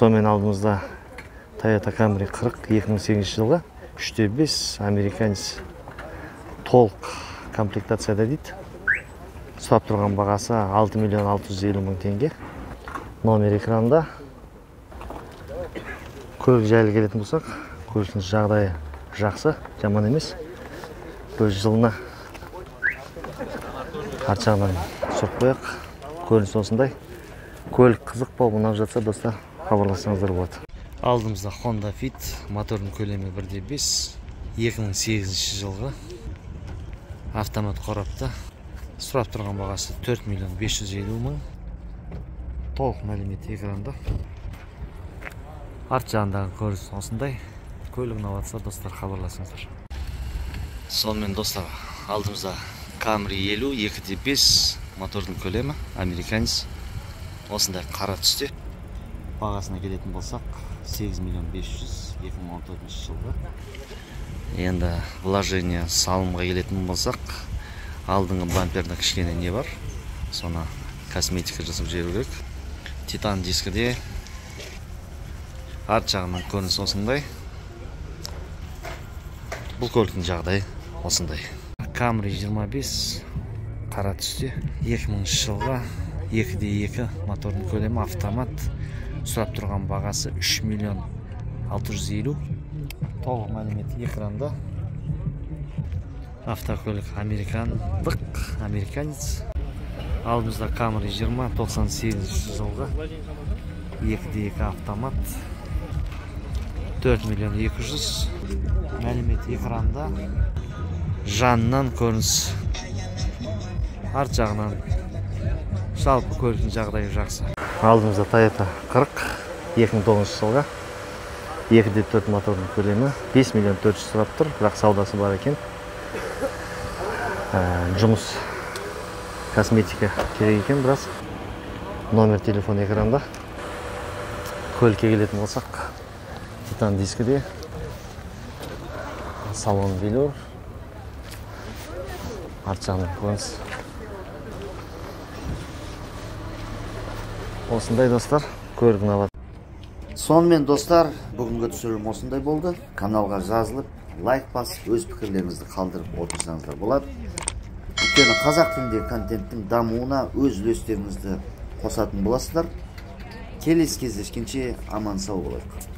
Сонымен алдымызда Toyota Camry 40 2008 жылғы 3.5 американец толық комплектацияда дейді. Сұрап тұрған бағасы 6 миллион 650 мың теңге. Номер экранда. Көлік жайлы келетін болсақ, көліктің жағдайы жақсы, жаман емес. Көз жылына арт жағынан түсіріп қояйық. Көрініс осындай. Көлік қызық болып ұнап жатса, достар, хабарлассаңыздар болады. Алдымызда Honda Fit, мотордың көлемі 1.5, 2008 жылғы автомат қорапта. Сұрап тұрған бағасы 4 миллион 550 мың. Толық мәлімет экранда. Арт жағындағы көрініс осындай. Көлік ұнап жатса, достар, хабарласыңыздар. Сонымен, достар, алдымызда Camry 50 2.5 мотордың көлемі, американец, осындай қара түсте. Бағасына келетін болсақ, 8 миллион 500, 2014 жылғы. Енді вложение салымға келетін болсақ, алдыңғы бамперінде кішкене не бар, соны косметика жасап жіберу керек. Титан дискіде. Арт жағынан көрініс осындай. Бұл көліктің жағдайы осындай. Camry 25 қара түсте, 2000 жылғы 2.2 мотордың көлемі, автомат. Сұрап тұрған бағасы 3 миллион 650. Толық мәлімет экранда. Автокөлік американдық, американец. Алдымызда Camry 20 98 жылғы 2.2 автомат, 4 миллион 200. Мәлімет экранда. Жанынан көрініс, арт жағынан жалпы көліктің жағдайы жақсы. Алдымызда Toyota 40 2009 жылғы 2.4 мотордың көлемі, 5 миллион 400 сұрап тұр, бірақ саудасы бар екен. Жұмыс косметика керек екен біраз. Номер телефон экранда. Көлікке келетін болсақ, титан дискіде, салон велюр, арт жағынан көрініс осындай, достар. Көлік ұнап. Сонымен, достар, бүгінгі түсірілім осындай болды. Каналға жазылып, лайк басып, өз пікірлеріңізді қалдырып отырсаңыздар болады. Өйткені қазақ тіліндегі контенттің дамуына өз үлестеріңізді қосатын боласыздар. Келесі кездескенше аман сау болайық.